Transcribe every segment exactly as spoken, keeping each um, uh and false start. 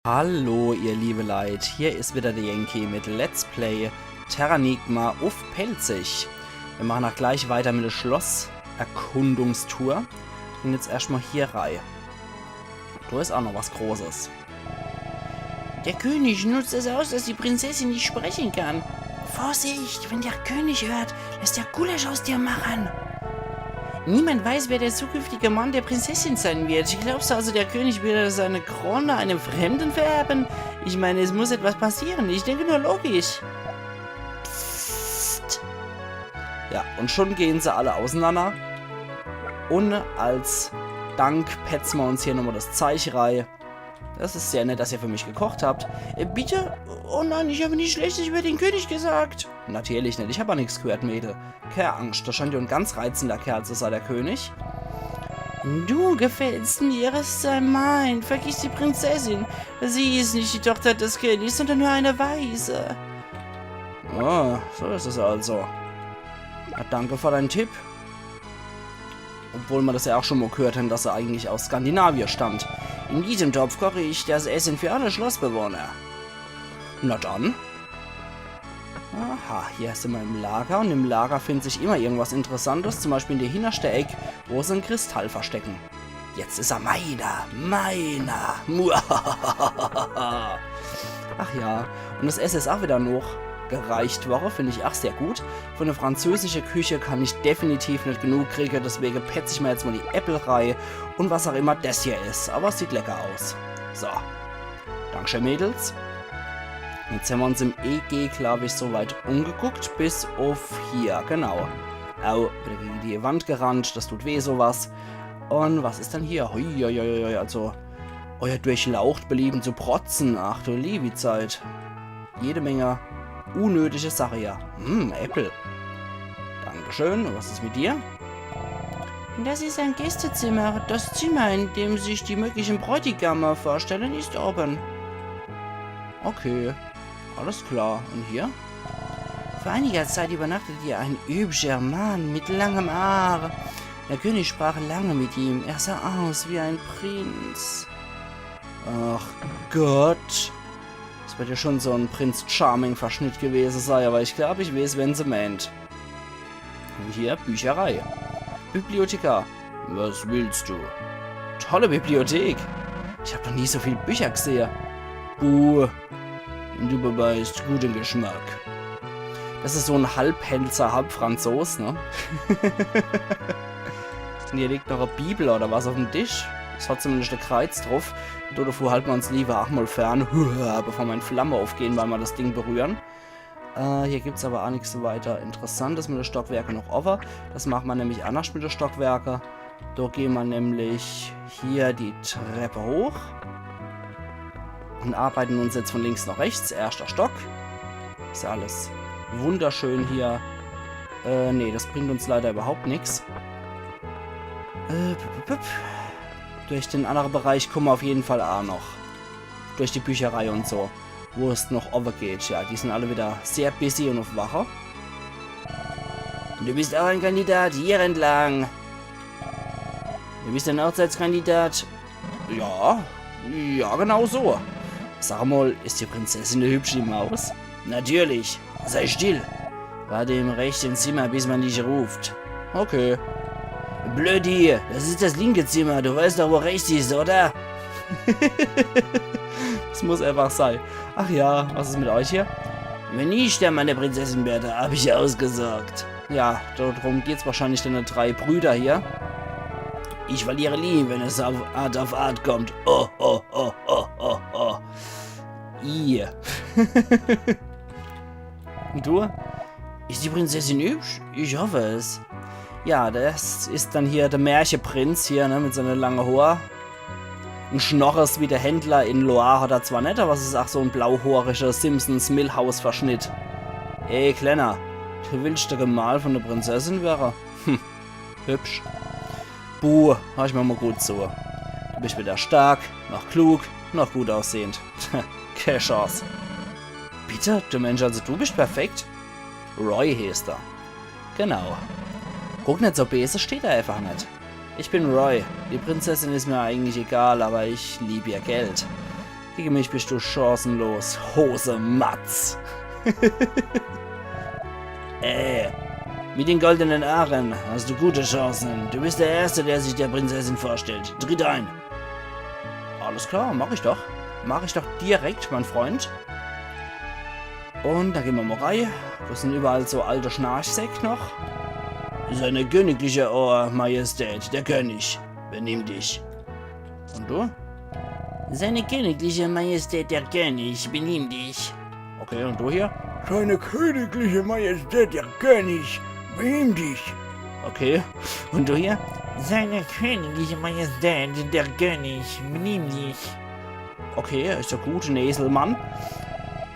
Hallo, ihr liebe Leit, hier is wieder der Yankee mit Let's Play Terranigma uff Pälzisch. Wir machen ach gleich weiter mit der Schlosserkundungstour. Un jetzt erscht mal hier rei. Do is ach noch was Großes. Der König nutzt es aus, dass die Prinzessin nicht sprechen kann. Vorsicht, wenn der König hört, lässt er Gulasch aus dir machen. Niemand weiß, wer der zukünftige Mann der Prinzessin sein wird. Glaubst du also, der König würde seine Krone einem Fremden vererben? Ich meine, es muss etwas passieren. Ich denke nur logisch. Psst. Ja, un schon gehen se alle auseinander. Un als Dank petze mer uns hier nochmal das Zeich rei. Das is sehr nett, dass ihr für mich gekocht habt. Äh, bitte? Oh nein, ich habe nichts Schlechtes über den König gesagt. Natürlich net, ich hab ach nix gehört, Mädel. Kee Angscht, das scheint jo en ganz reizender Kerl zu sei, der König. Du gefällst mir, es sei meint. Vergiss die Prinzessin. Sie ist nicht die Tochter des Königs, sondern nur eine Waise. Ah, so is es also. Na, danke für deinen Tipp. Obwohl mer das ja ach schon mal gehört hen, dass er eigentlich aus Skandinavien stammt. In diesem Topf koche ich das Essen für alle Schlossbewohner. Na dann. Aha, hier sin mer im Lager un im Lager findet sich immer irgendwas Interessantes, zum Beispiel in der hinnerschte Eck, wo se en Kristall verstecken. Jetzt is er meiner, meiner. Muahahaha. Ach ja, un das Esse is ach wieder noch gereicht worre, find ich ach sehr gut. Von der französische Küche kann ich definitiv net genug kriege, deswege petz ich mer jetzt mal die Äppel rei un was ach immer das hier is. Aber es sieht lecker aus. So. Dankeschön, Mädels. Jetzt hämmer uns im E G, glaub ich, soweit umgeguckt, bis uff hier, genau. Au, wieder gegen die Wand gerannt, das tut weh, sowas. Un was is dann hier? Huiuiuiui, also, euer Durchlaucht belieben zu protzen. Ach du liebi Zeit. Jede Menge unnötige Sache hier. Hm, Äppel. Dankeschön. Un was is mit dir? Das ist ein Gästezimmer. Das Zimmer, in dem sich die möglichen Bräutigame vorstellen, ist oben. Okay, alles klar. Un hier? Vor einiger Zeit übernachtete hier ein hübscher Mann mit langem Haar. Der König sprach lange mit ihm. Er sah aus wie ein Prinz. Ach Gott. Das wird ja schon so en Prinz Charming Verschnitt gewese sei, aber ich glaub, ich weeß, wen se meint. Un hier, Bücherei. Bibliothekar. Was willst du? Tolle Bibliothek. Ich hab noch nie so viel Bücher gesehe. Buh. Du beweist guten Geschmack. Das is so en Halbpälzer, Halbfranzos, ne? Un hier liegt noch e Bibel oder was uff em Tisch. Es hat zumindest e Kreiz druff. Do devor halt mer uns lieber ach mal fern, bevor mer in Flamme uffgehen, weil mer das Ding berühren. Äh, hier gibt's aber ach nix weiter Interessantes mit de Stockwerke noch owwe. Das macht mer nämlich annerscht mit de Stockwerke. Do gehen mer nämlich hier die Treppe hoch un arbeiten uns jetzt von links nach rechts. Erschter Stock. Is ja alles wunderschön hier. Äh, nee, das bringt uns leider überhaupt nix. Äh, pup, pup, pup. Durch den annere Bereich komme mer auf jeden Fall ach noch. Durch die Bücherei un so. Wo es noch owwe geht. Ja, die sin alle wieder sehr busy un uff Wache. Du bist auch ein Kandidat. Hier entlang. Du bist ein Hochzeitskandidat. Ja, ja, genau so. Sag mal, is die Prinzessin e hübschi Maus? Natürlich. Sei still. Warte im rechten Zimmer, bis man dich ruft. Okay. Blödi, das ist das linke Zimmer. Du weißt doch, wo rechts ist, oder? Das muss einfach sei. Ach ja, was is mit euch hier? Wenn ich der Mann der Prinzessin werde, hab ich ausgesorgt. Ja, do drum geht's wahrscheinlich dene drei Brüder hier. Ich verliere nie, wenn es auf Art auf Art kommt. Oh, oh, oh, oh, oh, oh. I. Un du? Is die Prinzessin hübsch? Ich hoffe es. Ja, das is dann hier der Märcheprinz hier, ne, mit seine lange Hoor. En Schnorres wie der Händler in Loire hat er zwar net, aber es is ach so en blauhoorischer Simpsons-Milhouse-Verschnitt. Ey, Klenner, du willst der Gemahl von der Prinzessin wäre? Hm, hübsch. Buh, hör ich mer mal gut zu. Du bist weder stark, noch klug, noch gut aussehend. Kee Chance. Bitte? Du meensch also, du bist perfekt? Roy heeßt er. Genau. Guck net so bese, steht er einfach net. Ich bin Roy. Die Prinzessin is mir eigentlich egal, aber ich lieb ihr Geld. Gegen mich bist du chancenlos, Hosematz. Äh, mit den goldenen Haaren hast du gute Chancen. Du bist der Erste, der sich der Prinzessin vorstellt. Tritt ein. Alles klar, mach ich doch. Mach ich doch direkt, mein Freund. Und da gehn mer mol rei. Do sin überall so alte Schnarchsäck noch. Seine königliche Ohr, Majestät, der König. Benimm dich. Und du? Seine königliche Majestät, der König, benimm dich. Okay, und du hier? Seine königliche Majestät, der König, benimm dich. Okay, und du hier? Seine königliche Majestät, der König, benimm dich. Okay, is ja gut, Näselmann.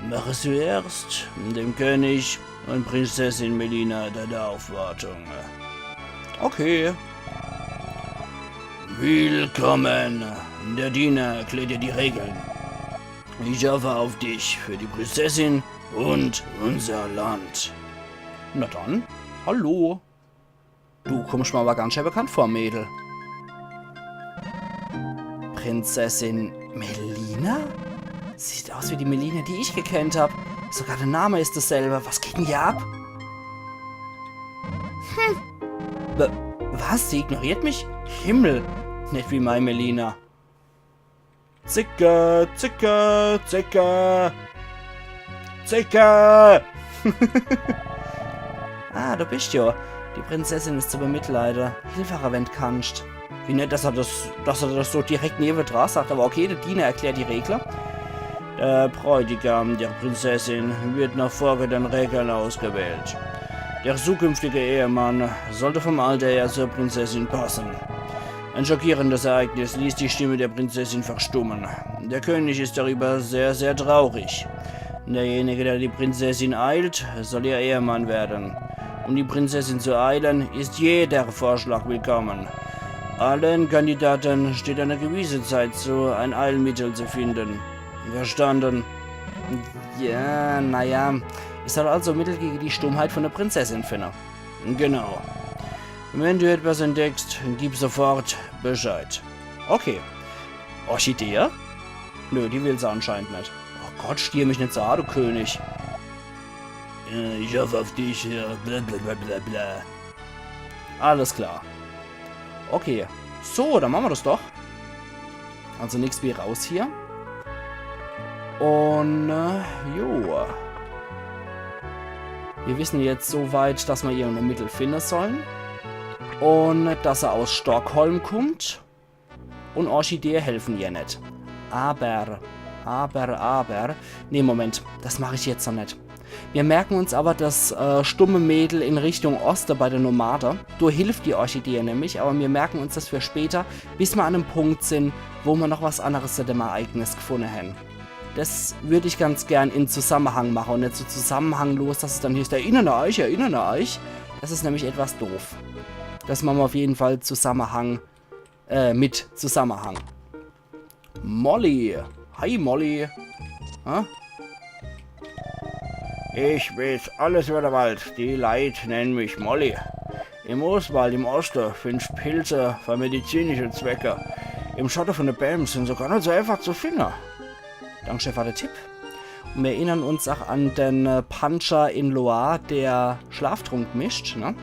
Mach es zuerst dem König und Prinzessin Melina deine Aufwartung. Okay. Willkommen. Der Diener erklärt dir die Regeln. Ich hoffe auf dich für die Prinzessin und unser Land. Na dann, hallo. Du kummst mir aber ganz schön bekannt vor, Mädel. Prinzessin Melina? Sieht aus wie die Melina, die ich gekennt hab. Sogar der Name is derselbe. Was geht denn hier ab? Hm. Wa-, was? Sie ignoriert mich? Himmel. Net wie mei Melina. Zicke, Zicke, Zicke. Zicke. Ah, du bist jo. Die Prinzessin is zu bemitleide. Hilf ehr, wenn d' kannst. Wie nett, dass er das, dass er das so direkt newedra sagt. Aber okay, der Diener erklärt die Regle. Der Bräutigam der Prinzessin wird nach folgenden Regeln ausgewählt. Der zukünftige Ehemann sollte vom Alter her zur Prinzessin passen. Ein schockierendes Ereignis ließ die Stimme der Prinzessin verstummen. Der König ist darüber sehr, sehr traurig. Derjenige, der die Prinzessin eilt, soll ihr Ehemann werden. Um die Prinzessin zu eilen, ist jeder Vorschlag willkommen. Allen Kandidaten steht eine gewisse Zeit zu, ein Eilmittel zu finden. Verstanden? Ja, naja. Ich soll also e Mittel gegen die Stummheit von der Prinzessin finde. Genau. Wenn du etwas entdeckst, gib sofort Bescheid. Okay. Orchidee? Nö, die will se anscheinend net. Oh Gott, stier mich net so an, du König. Äh, ich hoff auf dich, ja, bla bla bla bla bla. Alles klar. Okay. So, dann mache mer das doch. Also nix wie raus hier. Und, äh, jo. Mir wissen jetzt so weit, dass mer irgend e Mittel finde sollen. Und dass er aus Stockholm kummt. Und Orchidee helfen ihr net. Aber, aber, aber. Nee, Moment, das mach ich jetzt noch net. Mir merken uns aber das, äh, stumme Mädel in Richtung Oste bei der Nomade. Do hilft die Orchidee nämlich, aber mir merken uns das für später, bis mer an em Punkt sin, wo mer noch was anderes zu dem Ereignis gefunne hän. Das würd ich ganz gern in Zusammenhang mache und net so zusammenhanglos, dass es dann heißt, erinnern eich, erinnern eich. Das is nämlich etwas doof. Das mache mer auf jeden Fall Zusammenhang, äh, mit Zusammenhang. Molly. Hi, Molly. Hä? Ich weeß alles über de Wald. Die Leit nennen mich Molly. Im Mooswald im Oste findst Pilze für medizinische Zwecke. Im Schatte von de Bääm sin se gar net so einfach zu finde. Dankeschön für de Tipp. Und mir erinnern uns auch an den, äh, Puncher in Loire, der Schlaftrunk mischt, ne?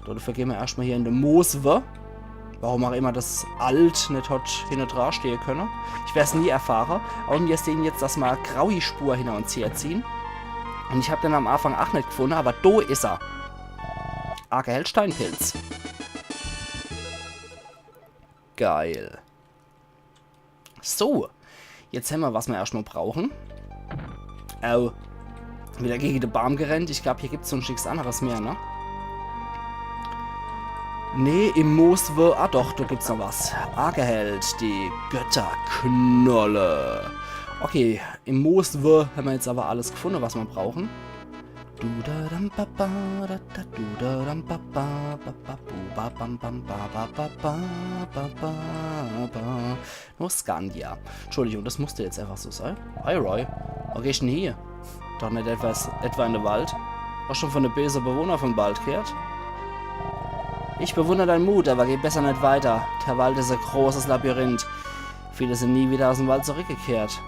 Dafür gehn mer erscht mal hier in de Mooswe. Warum auch immer das Alt net hat hinne dra stehe könne. Ich werd's nie erfahre. Aber mir sehen jetzt, dass mer graui Spur hinter uns herziehen. Und ich hab den am Anfang auch net gefunne, aber do is er. Arke Held Steinpilz. Geil. So, jetzt hämmer, was mer erscht mal brauchen. Au. Wieder gegen de Baam gerennt. Ich glaub, hier gibt's sunscht nix anderes mehr, ne? Nee, im Mooswe. Ah doch, do gibt's noch was. Arke Held, die Götterknolle. Okay, im Mooswe hämmer jetzt aber alles gefunne, was mer brauchen. Du da dam ba ba, da da du da dam ba ba, ba ba bu ba bam bam ba ba ba ba ba ba ba. Nur Scandia. Entschuldigung, das musste jetzt einfach so sein. Hi, Roy. Wo gehst denn hier? Doch net etwas, etwa in den Wald? Hast schon von den bösen Bewohnern vom Wald gehört? Ich bewundere deinen Mut, aber geh besser nicht weiter. Der Wald ist ein großes Labyrinth. Viele sin nie wieder aus em Wald zurückgekehrt.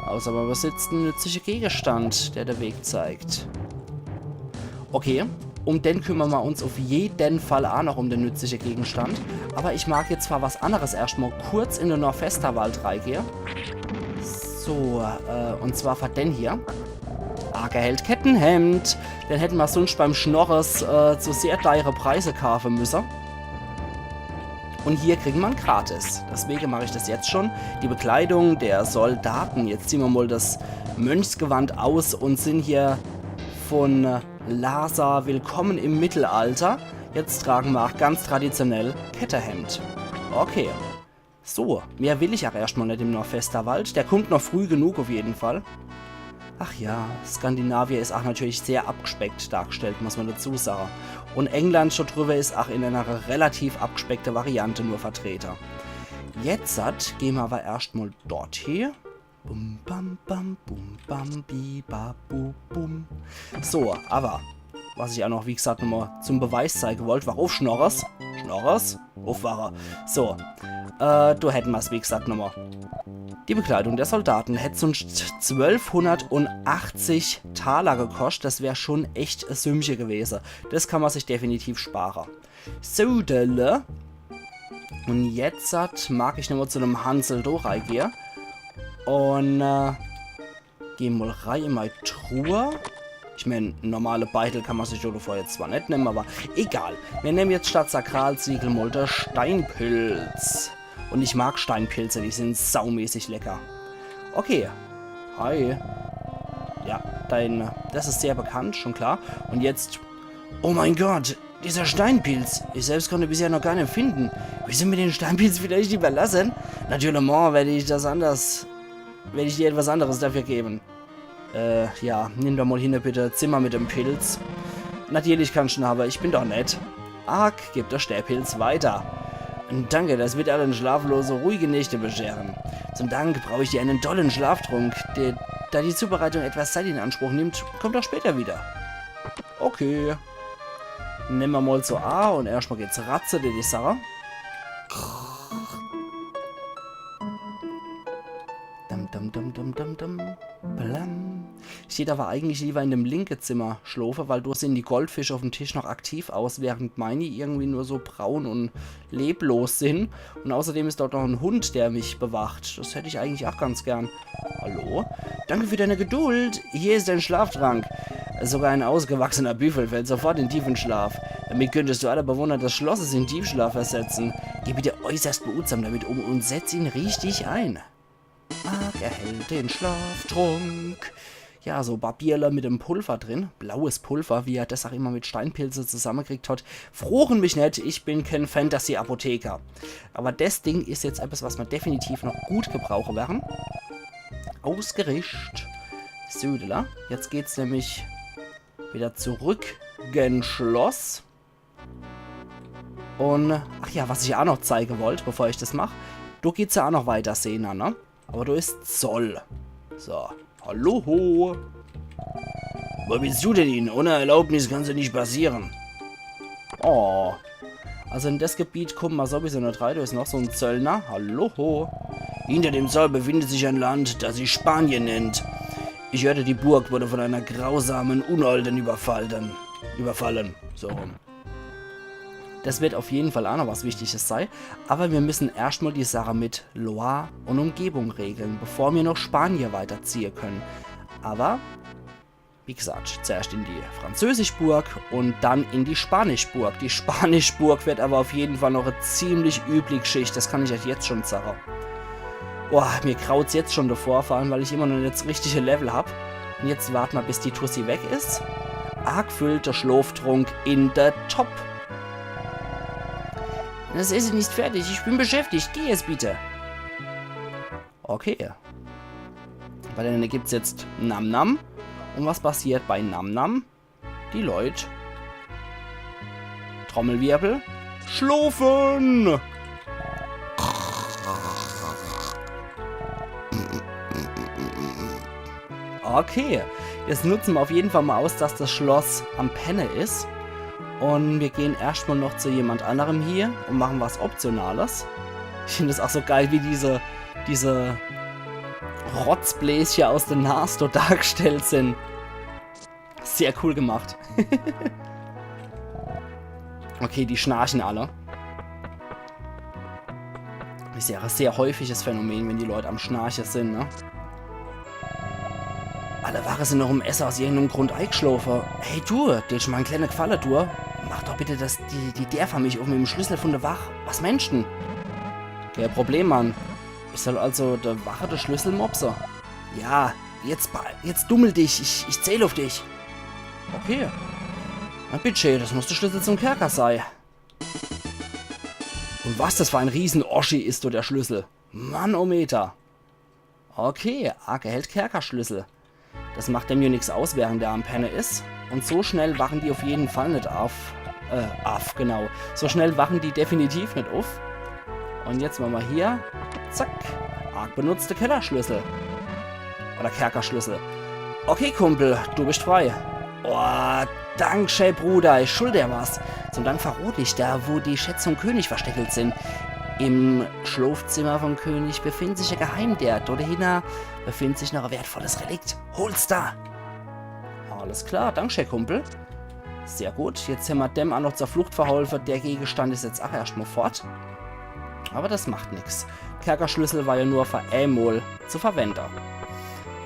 Außer ma besitzt en nützliche Gegenstand, der de Weg zeigt. Okay, um den kümmere ma uns uff jeden Fall aa noch, um den nützliche Gegenstand. Aber ich mag jetzt zwar was anderes erscht mol kurz in de Norfesterwald reigehe. So, äh, und zwar für den hier. Ark erhält Kettenhemd. Den hätte ma sunscht beim Schnorres, äh, zu sehr deiere Preise kaafe müsse. Und hier kriegen ma en gratis. Deswege mach ich das jetzt schon. Die Bekleidung der Soldaten. Jetzt zieh ma mol das Mönchsgewand aus und sin hier von Lhasa willkommen im Mittelalter. Jetzt tragen ma aa ganz traditionell Kettenhemd. Okay. So, mehr will ich aa erscht mol net im Norfesterwald. Der kummt noch früh genug uff jeden Fall. Ach ja, Skandinavier is aa natürlich sehr abgespeckt dargestellt, muss ma dazu sage. Und England schon drüber is aa in einer relativ abgespeckte Variante nur vertrete. Jetzt hat, geh ma aber erscht mol dorthie. Bum, bam, bam, bum, bam, bi, ba, bu, bum. So, aber was ich aa noch, wie gesagt, nochmol zum Beweis zeige wollt, wach uff, Schnorres. Schnorres, uffwache. So, äh, do hätte ma's, wie gesagt, nochmol. Die Bekleidung der Soldaten hätt sunscht zwölfhundertachtzig Taler gekoscht. Das wär schon echt e Sümmche gewese. Das kann ma sich definitiv spare. Södele. Und jetzt hat, mag ich nochmol zu dem Hansel do reigehe. Und, äh, geh mol rei in mei Truhe. Ich mein, normale Beitel kann ma sich do vorher zwar net nemme, aber egal. Mir nemme jetzt statt Sakralsiegel mol de Steinpilz. Und ich mag Steinpilze, die sin saumäßig lecker. Okay. Hi. Ja, dein, das is sehr bekannt, schon klar. Und jetzt, oh mein Gott, dieser Steinpilz. Ich selbst konnte bisher noch gar net finden. Willst du mir den Steinpilz vielleicht überlassen? Natürlich werd ich das anders, werd ich dir etwas anderes dafür geben. Äh, ja, nimm doch mol hin, bitte. Zimmer mit dem Pilz. Natürlich kannst du en hawwe, ich bin doch nett. Ark gibt de Steinpilz weiter. Danke, das wird allen Schlaflose ruhige Nächte bescheren. Zum Dank brauche ich dir einen tollen Schlaftrunk. Der, da die Zubereitung etwas Zeit in Anspruch nimmt, komm doch später wieder. Okay. Nemme ma mol so a und erscht mol geht's ratze, die, die Sache. Dum, dum, dum, dum, dum, dum. Blam. Ich tät aber eigentlich lieber in dem linke Zimmer schlofe, weil do sin die Goldfische uffm Tisch noch aktiv aus, während meini irgendwie nur so braun und leblos sin. Und außerdem is dort noch en Hund, der mich bewacht. Das hätt ich eigentlich auch ganz gern. Hallo? Danke für deine Geduld. Hier ist dein Schlaftrank. Sogar ein ausgewachsener Büffel fällt sofort in tiefen Schlaf. Damit könntest du alle Bewohner des Schlosses in Tiefschlaf versetzen. Geh bitte äußerst behutsam damit um und setz ihn richtig ein. Ark erhält den Schlaftrunk. Ja, so Babierle mit dem Pulver drin. Blaues Pulver, wie er das auch immer mit Steinpilze zusammengekriegt hat. Frochen mich net, ich bin kein Fantasy-Apotheker. Aber das Ding is jetzt etwas, was ma definitiv noch gut gebrauche werre. Ausgerischt. Södele. Jetzt geht's nämlich wieder zurück gen Schloss. Und, ach ja, was ich auch noch zeige wollt, bevor ich das mach, do geht's ja auch noch weiter, Sena, ne? Aber do is Zoll. So, hallo. Wo willst du denn hin? Ohne Erlaubnis kannst du nicht passieren. Oh. Also in das Gebiet kommt ma sowieso net rei, do is noch so en Zöllner. Hallo. Hinter dem Zoll befindet sich ein Land, das sich Spanien nennt. Ich hörte, die Burg wurde von einer grausamen Unholden überfallen. Überfallen. So rum. Das wird auf jeden Fall auch noch was Wichtiges sei. Aber wir müssen erscht mal die Sache mit Loire und Umgebung regeln, bevor wir nach Spanien weiterziehe können. Aber, wie gesagt, zuerscht in die Französischburg und dann in die Spanischburg. Die Spanischburg wird aber auf jeden Fall noch e ziemlich übli Gschicht, das kann ich euch jetzt schon sagen. Boah, mir graut's jetzt schon davor, vor allem, weil ich immer noch net das richtige Level hab. Und jetzt wart ma, bis die Tussi weg is. Arg füllt de Schloftrunk in de Topp. Das Essen ist fertig, ich bin beschäftigt, geh es bitte. Okay. Bei denen gibt's jetzt Nam Nam. Und was passiert bei Nam Nam? Die Leut. Trommelwirbel. Schlofen! Okay, jetzt nutzen wir auf jeden Fall mal aus, dass das Schloss am Penne is. Und wir gehen erscht mal noch zu jemand anderem hier und machen was Optionales. Ich find es auch so geil, wie diese, diese Rotzbläschen aus der Nas do dargestellt sind. Sehr cool gemacht. Okay, die schnarchen alle. Is ja e sehr häufiges Phänomen, wenn die Leut am Schnarche sind, ne? Alle Wache sind noch um Esse aus irgendeinem Grund eigeschlofe. Hey du, dät ich mol en kleine Gfalle dun? Mach doch bitte das, die, die Deer fer mich uff mit em Schlüssel vun de Wach. Was meenst denn? Kein Problem, Mann. Ich soll also de Wache de Schlüssel mopse? Ja, jetzt, ba- jetzt dummel dich. Ich, ich zähl uff dich. Okay. Na bitte, das muss de Schlüssel zum Kerker sei. Und was das für en Riesen-Oschi is, du, der Schlüssel. Manometer. Okay, Ark erhält Kerkerschlüssel. Das macht dem jo nix aus, während er am Penne is. Und so schnell wachen die uff jeden Fall net uff. Äh, uff, genau. So schnell wachen die definitiv net uff. Und jetzt mache mer hier. Zack. Ark benutzt de Kellerschlüssel. Oder Kerkerschlüssel. Okay, Kumpel, du bist frei. Oh, danke schee, Bruder, ich schuld der was. Zum Dank verrot ich der, wo die Schätz vum König versteckelt sind. Im Schlofzimmer vum König befindet sich e Geheimdeer. Dort dahinner befindet sich noch e wertvolles Relikt. Hol's der! Alles klar, danke schee, Kumpel. Sehr gut, jetzt hämmer dem aa noch zur Flucht verholfe. Der Gegenstand is jetzt aa erscht mol fort. Aber das macht nix. Kerkerschlüssel war jo nur fer emol zu verwende.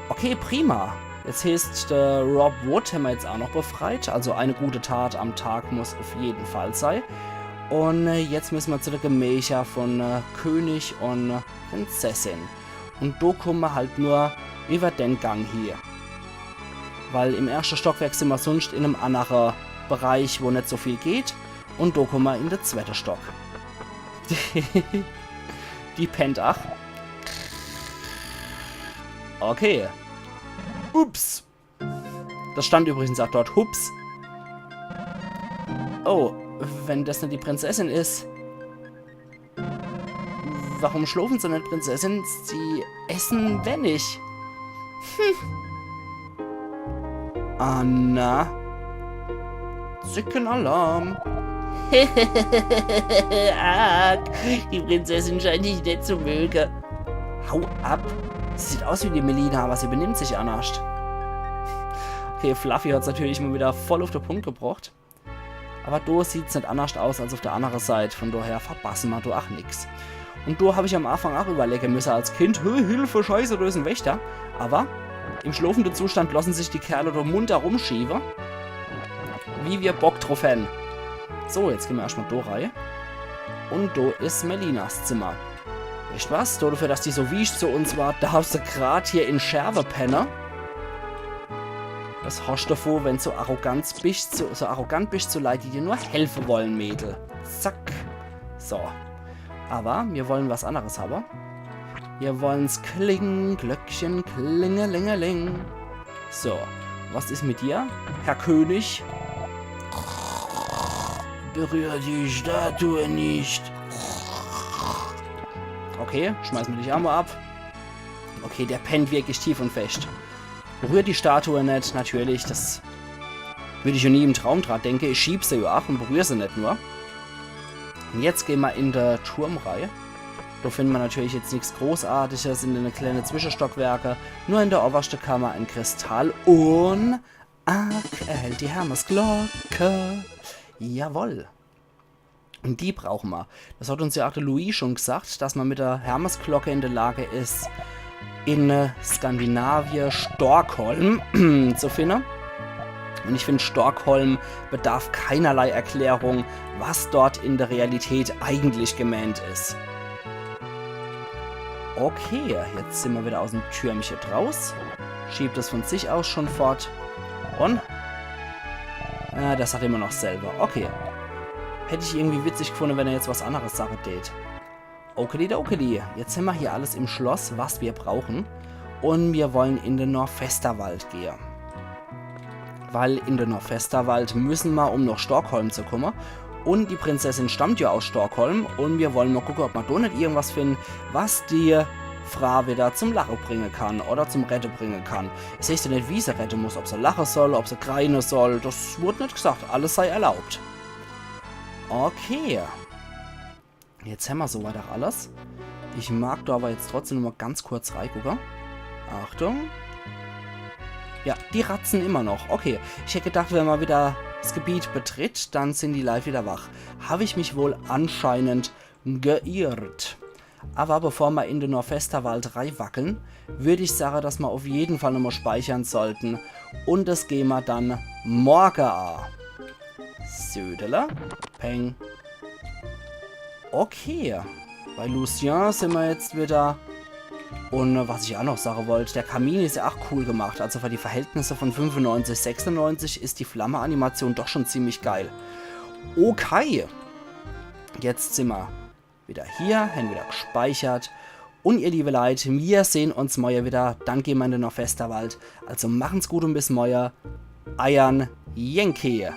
Okay, prima. Jetzt heeßt, de Rob Wood hämmer jetzt aa noch befreit. Also eine gute Tat am Tag muss uff jeden Fall sei. Und äh, jetzt müsse mer zu de Gemächer vun äh, König und äh, Prinzessin. Und do kumme mer halt nur iwwer den Gang hie. Weil im erschte Stockwerk simmer sunscht in em annere Bereich, wo net so viel geht. Und do kumme mer in de zwette Stock. Die pennt ach. Okay. Ups. Das stand übrigens ach dort. Hups. Oh, wenn das net die Prinzessin is. Warum schlofen se net, Prinzessin? Sie essen wenig. Hm. Ah, na. Zickenalarm. Ark, die Prinzessin scheint dich net zu möge. Hau ab. Sie sieht aus wie die Melina, aber sie benimmt sich annerscht. Okay, Fluffy hat's natürlich mol wieder voll uff de Punkt gebracht. Aber do sieht's net annerscht aus als uff de annere Seit. Von daher verpasse mer do ach nix. Und do hab ich am Anfang ach überlege müsse als Kind, „Hö, Hilfe, Scheiße, do is en Wächter.“ Aber im schlofende Zustand lassen sich die Kerle do munter rumschiebe. Wie wir Bock druff hän. So, jetzt gehn mer erscht mol do rei. Und do is Melinas Zimmer. Weescht was? Dodefür, dass die so wiesch zu uns war, darf se grad hier in Scherwe penne. Was hoscht devun, wenn du so arrogant bisch zu, so arrogant bisch zu Leit, die dir nur helfe wolle, Mädel? Zack. So. Aber mir wolle was anneres hawwe. Mir wolle's Kling, Glöckchen, klingelingeling. So. Was is mit dir, Herr König? Berühr die Statue nicht. Okay, schmeiß mer dich aa mol ab. Okay, der pennt wirklich tief und fescht. Berühr die Statue net, natürlich. Das würd ich jo nie im Traum dra denke. Ich schieb se jo ach und berühr se net nur. Und jetzt gehn mer in de Turm rei. Do finne mer natürlich jetzt nix Großartiges in de kleine Zwischenstockwerke. Nur in de oberschte Kammer en Kristall und Ark erhält die Hermesglocke. Jawoll. Und die brauche mer. Das hat uns jo ach de Louis schon gesagt, dass mer mit de Hermesglocke in de Lage is, in äh, Skandinavie Stockholm zu finne. Und ich find, Stockholm bedarf keinerlei Erklärung, was dort in de Realität eigentlich gemeent is. Okay, jetzt simmer wieder aus em Türmche draus. Schiebt es von sich aus schon fort. Und? Äh, das hat immer noch selber. Okay. Hätt ich irgendwie witzig gefunde, wenn er jetzt was anneres sage tät. Okeli dokeli. Jetzt hämmer hier alles im Schloss, was mir brauchen. Und mir wollen in de Norfesterwald gehe. Weil in de Norfesterwald müssen mer, um noch Stockholm zu komme. Und die Prinzessin stammt jo aus Stockholm. Und mir wollen mol gucke, ob mer do net irgendwas finden, was die Fraa wieder zum Lache bringe kann oder zum Rette bringe kann. Es heeßt jo net, wie se rette muss, ob se lache soll, ob se greine soll. Das wurd net gesagt. Alles sei erlaubt. Okay. Jetzt hämmer soweit ach alles. Ich mag do awwer jetzt trotzdem nur mol ganz kurz reigucke. Achtung. Ja, die ratze immer noch. Okay, ich hätt gedacht, wenn ma wieder 's Gebiet betritt, dann sin die Leit wieder wach. Hab ich mich wohl anscheinend geirrt. Awwer bevor ma in de Norfesterwald reiwackle, würd ich sage, dass ma uff jeden Fall nochmol speichere sollte. Un des geh ma dann morge a. Södele. Peng. Okay. Bei Lucien sin ma jetzt wieder. Un was ich a noch sage wollt, der Kamin is ja ach cool gemacht. Also für die Verhältnisse von fünfundneunzig, sechsundneunzig is die Flamme-Animation doch schon ziemlich geil. Okay. Jetzt sin ma wieder hier, hen wieder gespeichert. Un ihr liebe Leit, mir sehn uns morge wieder, dann gehn ma in de Norfesterwald. Also machen's gut un bis morge. Eiern Yankee.